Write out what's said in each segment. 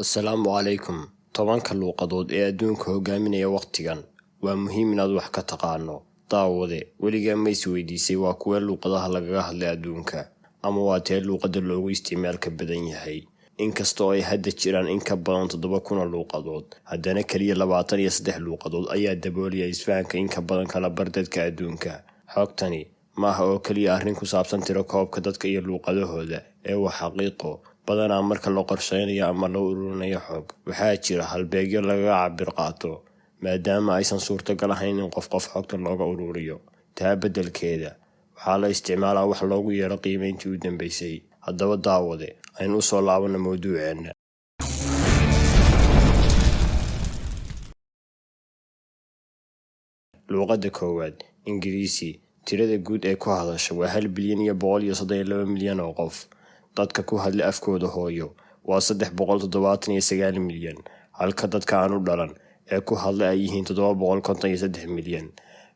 Asalaamu calaykum. 10-ka luuqadood ee adduunka hogaaminaya wakhtigan waa muhiim inaad wax ka taqaano. Daawade, weligaa ma is weydiisay waa kuwee luuqadaha lagaga hadlay adduunka, ama waa tee luuqadda loogu isticmaalka badan yahay? Inkasta oo ay hadda jiraan in ka badan 7000 oo luuqadood, haddana keliya 23 luuqadood ayaa daboolaya isfahanka in ka badan kala bar dadka adduunka. Xogtani ma aha oo keliya arrin ku saabsan tirakoobka dadka iyo luuqadahooda, ee waa xaqiiqo. Badanaa marka la qorsheynayo ama la ururinayo xog, waxaa jira halbeegyo lagaga cabbir qaato, maadaama aysan suurtagal ahayn in qof qof xogta looga ururiyo. Taa beddelkeeda, waxaa la isticmaalaa wax loogu yeero qiimeyntii u dambeysay. Haddaba daawade, aynu u soo laabanno mawduuceenna. Luuqadda koowaad, Ingiriisi. Tirada guud ee ku hadasha waa 1,132,000,000 oo qof. Dadka ku hadla afkooda hooyo waa 379 milyan, halka dadka aan u dhalan ee ku hadla ay yihiin 753 milyan.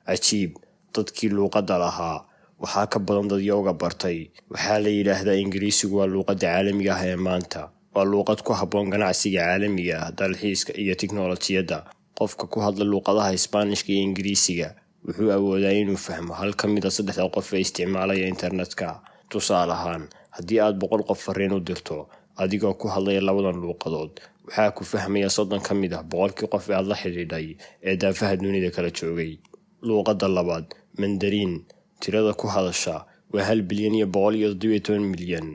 Cajiib, dadkii luuqadda lahaa waxaa ka badan dadyowga bartay. Waxaa la yidhaahdaa Ingiriisigu waa luuqadda caalamiga ah ee maanta. Waa luuqad ku habboon ganacsiga caalamiga ah, dalxiiska iyo tiknoolajiyadda. Qofka ku hadla luuqadaha Isbaanishka iyo Ingiriisiga wuxuu awoodaa inuu fahmo hal ka mid ah saddexda qof ee isticmaalaya internetka. Tusaale ahaan, haddii aad 100 qof fariin u dirto adigoo ku hadlaya labadan luuqadood, waxaa ku fahmaya 30 ka mid ah 100-kii qof ee aad la xidhiidhay ee daafaha dunida kala joogay. Luuqadda labaad, Mandariin. Tirada ku hadasha waa 1,117,000,000.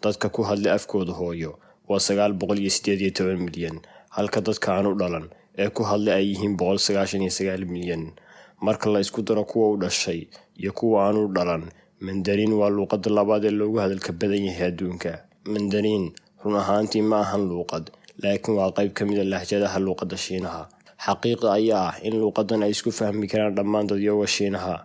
Dadka ku hadla afkooda hooyo waa 918 milyan, halka dadka aan u dhalan ee ku hadla ay yihiin 199 milyan. Marka la isku daro kuwa u dhashay iyo kuwa aan u dhalan, Mandariin waa luuqadda labaad ee loogu hadalka badan yahay adduunka. Mandariin run ahaantii ma ahan luuqad, laakiin waa qayb ka mid ah lahjadaha luuqadda Shiinaha. Xaqiiqda ayaa ah in luuqadan ay isku fahmi karaan dhammaan dadyowga Shiinaha.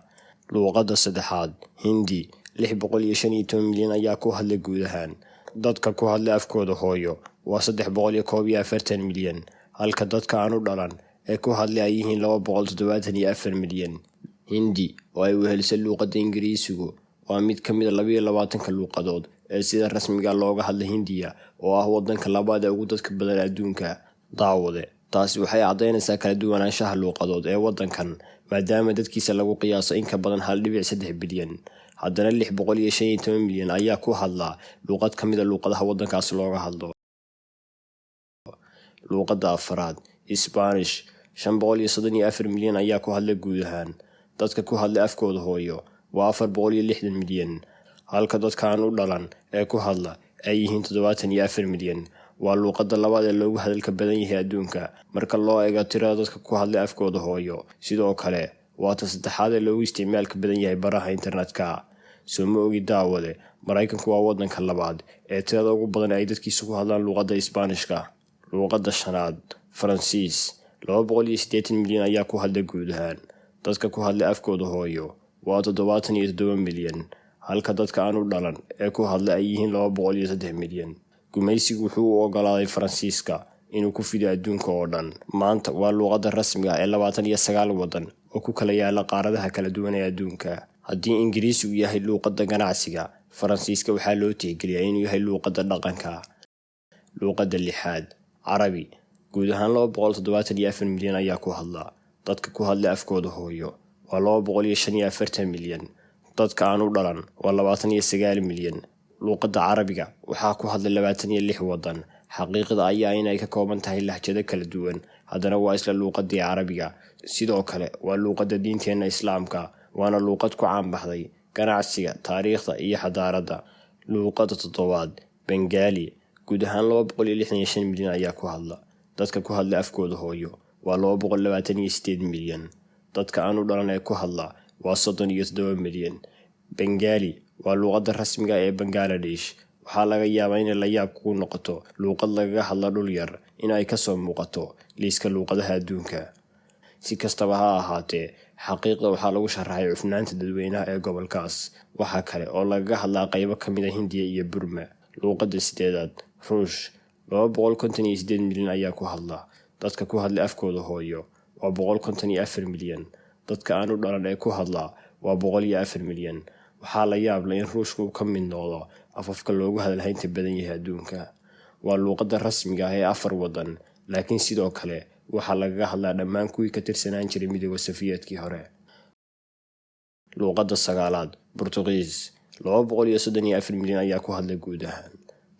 Luuqadda saddexaad, Hindi. 615 milyan ayaa ku hadla guud ahaan. Dadka ku hadla afkooda hooyo waa 341 milyan, halka dadka aan u dhalan ee ku hadla ay yihiin 274 milyan. Hindi, oo ay weheliso luuqadda Ingiriisigu, waa mid ka mid ah 22-ka luuqadood ee sida rasmiga ah looga hadla Hindiya, oo ah waddanka labaad ee ugu dadka badan adduunka. Daawade, taasi waxay caddaynaysaa kala duwanaanshaha luuqadood ee waddankan, maadaama dadkiisa lagu qiyaaso in ka badan 1.3 bilyan, haddana 615 milyan ayaa ku hadla luuqad ka mid ah luuqadaha waddankaas looga hadlo. Luuqadda afraad, Isbaanish. 534 milyan ayaa ku hadla guud ahaan. Dadka ku hadla afkooda hooyo waa 460 milyan, halka dadka aan u dhalan ee ku hadla ay yihiin 74 milyan. Waa luuqadda labaad ee loogu hadalka badan yahay adduunka marka loo eego tirada dadka ku hadla afkooda hooyo. Sidoo kale waa ta saddexaad ee loogu isticmaalka badan yahay baraha internetka. Soo ma ogi daawade, Maraykanku waa waddanka labaad ee tirada ugu badan ay dadkiisu ku hadlaan luuqadda Isbaanishka. Luuqadda shanaad, Faransiis. 280 milyan ayaa ku hadla guud ahaan. Dadka ku hadla afkooda hooyo waa 77 milyan, halka dadka aan u dhalan ee ku hadla ay yihiin 203 milyan. Gumaysigu wuxuu u oggolaaday Faransiiska inuu ku fido adduunka oo dhan. Maanta waa luuqadda rasmiga ah ee 29 waddan oo ku kala yaala qaaradaha kala duwan ee adduunka. Haddii Ingiriisigu yahay luuqadda ganacsiga, Faransiiska waxaa loo tixgeliyaa inuu yahay luuqadda dhaqanka. Luuqadda lixaad, Carabi. Guud ahaan 274 milyan ayaa ku hadla. Dadka ku hadla afkooda hooyo waa 245 milyan. Dadka aan u dhalan waa 29 milyan. Luuqadda Carabiga waxaa ku hadla 26 waddan. Xaqiiqda ayaa inay ka kooban tahay lahjado kala duwan, haddana waa isla luuqaddii Carabiga. Sidoo kale waa luuqadda diinteenna Islaamka, waana luuqad ku caan baxday ganacsiga, taariikhda iyo xadaaradda. Luuqadda toddobaad, Bengaali. Guud ahaan 265 milyan ayaa ku hadla. Dadka ku hadla afkooda hooyo waa 228 milyan. Dadka aan u dhalan ee ku hadla waa 37 milyan. Bengaali waa luuqadda rasmiga ah ee Bangaladesh. Waxaa laga yaabaa inay la yaab kugu noqoto luuqad lagaga hadla dhul yar in ay kasoo muuqato liiska luuqadaha adduunka. Si kastaba ha ahaatee, xaqiiqda waxaa lagu sharaxay cufnaanta dadweynaha ee gobolkaas. Waxaa kale oo lagaga hadlaa qaybo ka mid ah Hindiya iyo Burma. Luuqadda sideedaad, Ruush. 258 milyan ayaa ku hadla. Dadka ku hadla afkooda hooyo waa 154 milyan. Dadka aan u dhalan ee ku hadla waa 104 milyan. Waxaa la yaab leh in Ruushku uu ka mid noqdo afafka loogu hadalhaynta badan yahay adduunka. Waa luuqadda rasmiga ah ee afar waddan, laakiin sidoo kale waxaa lagaga hadlaa dhammaan kuwii ka tirsanaan jiray Midowga Sofiyeetkii hore. Luuqadda sagaalaad, Burtuqiis. 234 milyan ayaa ku hadla guud ahaan.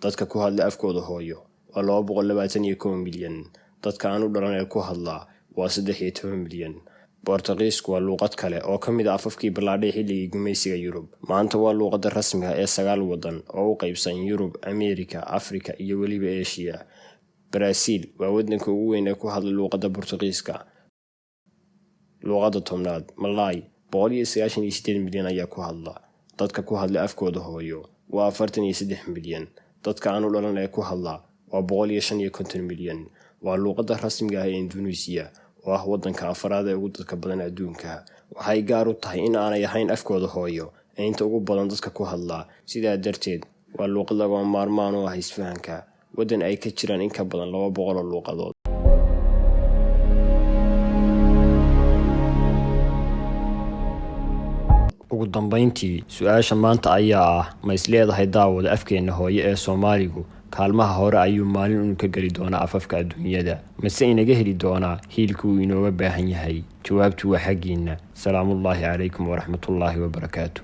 Dadka ku hadla afkooda hooyo waa 221 milyan. Dadka aan u dhalan ee ku hadla waa 13 milyan. Bortuqiisku waa luuqad kale oo ka mid ah afafkii ballaadhay xilligii gumaysiga Yurub. Maanta waa luuqadda rasmiga ah ee sagaal waddan oo u qaybsan Yurub, Ameerika, Afrika iyo weliba Eeshiya. Baraasiil waa waddanka ugu weyn ee ku hadla luuqadda Bortuqiiska. Luuqadda 10aad, Malay. 198 milyan ayaa ku hadla. Dadka ku hadla afkooda hooyo waa 43 milyan. Dadka aan u dhalan ee ku hadla waa 155 milyan. Waa luuqadda rasmiga ah ee Induneisiya oo ah waddanka afaraad ee ugu dadka badan adduunka. Waxay gaar u tahay in aanay ahayn afkooda hooyo ee inta ugu badan dadka ku hadla. Sidaa darteed waa luuqad lagama maarmaan u ah isfahanka waddan ay ka jiraan in ka badan 200 oo luuqadood. Ugu dambayntii, su-aasha maanta ayaa ah: ma isleedahay, daawada, afkeenna hooyo ee Soomaaligu kaalmaha hore ayuu maalin uun ka geli doonaa afafka adduunyada, mase inaga heli doonaa hiilka uu inooga baahan yahay? Jawaabtu waa xaggiinna. Salaamullaahi calaykum waraxmatullaahi wabarakaatu.